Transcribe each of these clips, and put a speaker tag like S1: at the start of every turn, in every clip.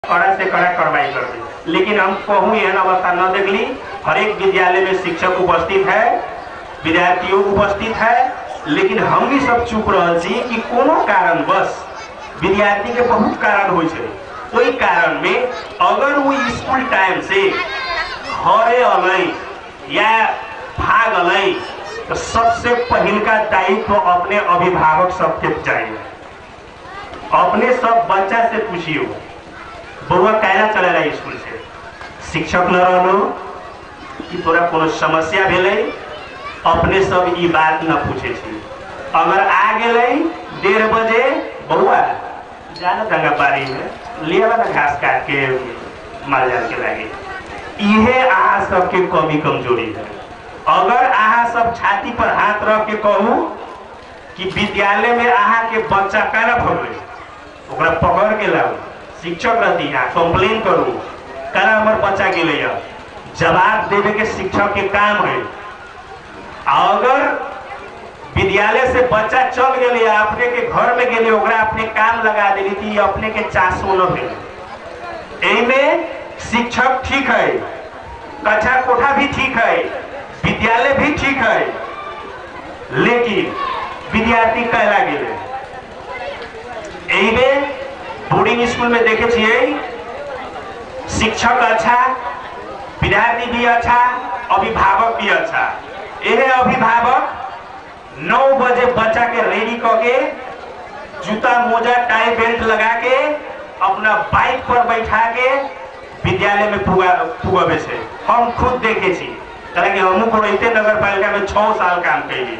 S1: कड़ा से कड़ा कार्रवाई करबै। लेकिन हम कहूँ एहन अवस्था न देखली। हरेक विद्यालय में शिक्षक उपस्थित है, विद्यार्थियों उपस्थित है, लेकिन हम भी सब चुप रहल छी कि कोनो कारणवश विद्यार्थी के बहुत कारण होइ छै, ओहि कारण में अगर वो स्कूल टाइम से घरे अलै या भाग अलै तो सबसे पहिलका दायित्व अपने अभिभावक सबके चाहिए। अपने सब बच्चा से पूछियो, बउआ काहे चलेला स्कूल से, शिक्षक न रहलो कि तोरा कोनो समस्या भेलै, अपने सब ई बात न पूछे छी। अगर आ गेलै 1:30 बजे, बउआ जाना दंगा बारी में लिया ना घास काट के माल जाल के लागे, इहे अहाँ सबके कमी कमजोरी है। अगर अहाँ सब छाती पर हाथ रख के कहू कि विद्यालय में अहाँ के बच्चा केना भगलै, ओकरा पकड़ के लाऊ, शिक्षक रहती यहाँ कंप्लेन करू केना हमर बच्चा गेलै, जवाब देवे के शिक्षक के काम है। अगर विद्यालय से बच्चा चल गए अपने के घर में गेले, ओकरा अपने काम लगा देली थी, अपने के चासो न भेल। एहिमे शिक्षक ठीक है, कक्षा कोठा भी ठीक है, विद्यालय भी ठीक है, लेकिन विद्यार्थी कहला गेले। एहिमे बोर्डिंग स्कूल में देखे छियै शिक्षक अच्छा, विद्यार्थी भी अच्छा, अभिभावक भी अच्छा। एहे अभिभावक 9 बजे बच्चा के रेडी क के जूता मोजा टाई बेल्ट लगा के अपना बाइक पर बैठा के विद्यालय में पुगाबे छै। हम खुद देखे छी, कारण हमहूँ कोरैते नगर पालिका में 6 साल काम कैलियै,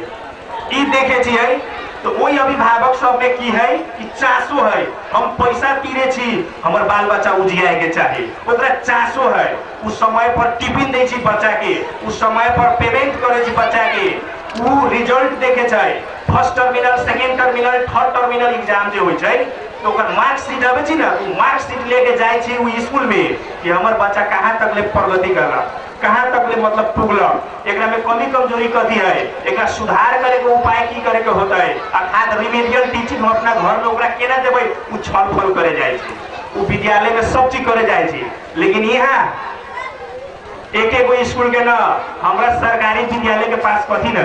S1: ई देखे छियै। तो वही अभिभावक सब में की है कि चासो है, हम पैसा तीरे छी, हमर बाल बच्चा उजियाए के चाही, ओकरा चासो है, उ समय पर टिफिन दै छी बच्चा के, उ समय पर पेमेंट करे छी बच्चा के, उ रिजल्ट देखे छै, first terminal, second terminal, third terminal exam जे होइ छै तो ओकर मार्कशीट आबै छै ने, उ मार्कशीट लेके जाइ छै उ स्कूल में कि हमर बच्चा कहाँ तक ले प्रगति करलक, कहाँ तक ले मतलब पुगलक, एकरा में कमी कमजोरी कथी है, एकरा सुधार करे के उपाय की करे के होता है, अर्थात रिमेडियल टीचिंग हम अपना घर में ओकरा केना देबै, उ छल फल करे जाइ छै, उ विद्यालय में सब चीज करे जाइ छै। लेकिन यहाँ एक एगो स्कूल के न, हमरा सरकारी विद्यालय के पास कथी न,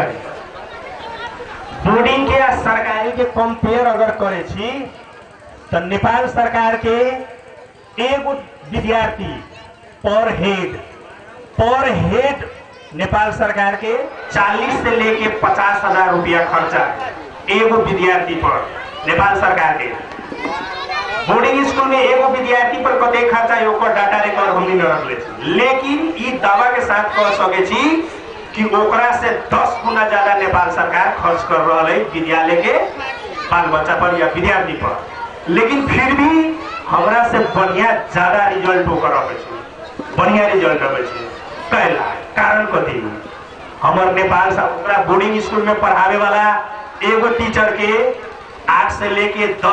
S1: बोर्डिंग के आ सरकारी के कंपेयर अगर करे छी तो नेपाल सरकार के एगो विद्यार्थी पर हेड नेपाल सरकार के 40 से लेके 50 हजार रुपया खर्चा एगो विद्यार्थी पर नेपाल सरकार के। बोर्डिंग स्कूल में एगो विद्यार्थी पर कते खर्चा है ओकर डाटा रिकॉर्ड हमनी न रखले छी, लेकिन ई दावा के साथ कह सके छी कि ओकरा से 10 गुना ज्यादा नेपाल सरकार खर्च कर रहा है विद्यालय के बाल बच्चा पर या विद्यार्थी पर। लेकिन फिर भी हमरा से बढ़िया ज्यादा रिजल्ट ओकर अबै छै, बढ़िया रिजल्ट अबै छै। पहला कारण कथी, हमर नेपाल ओकरा बोर्डिंग स्कूल में पढ़ावे वाला एगो टीचर के 8 से लेके 10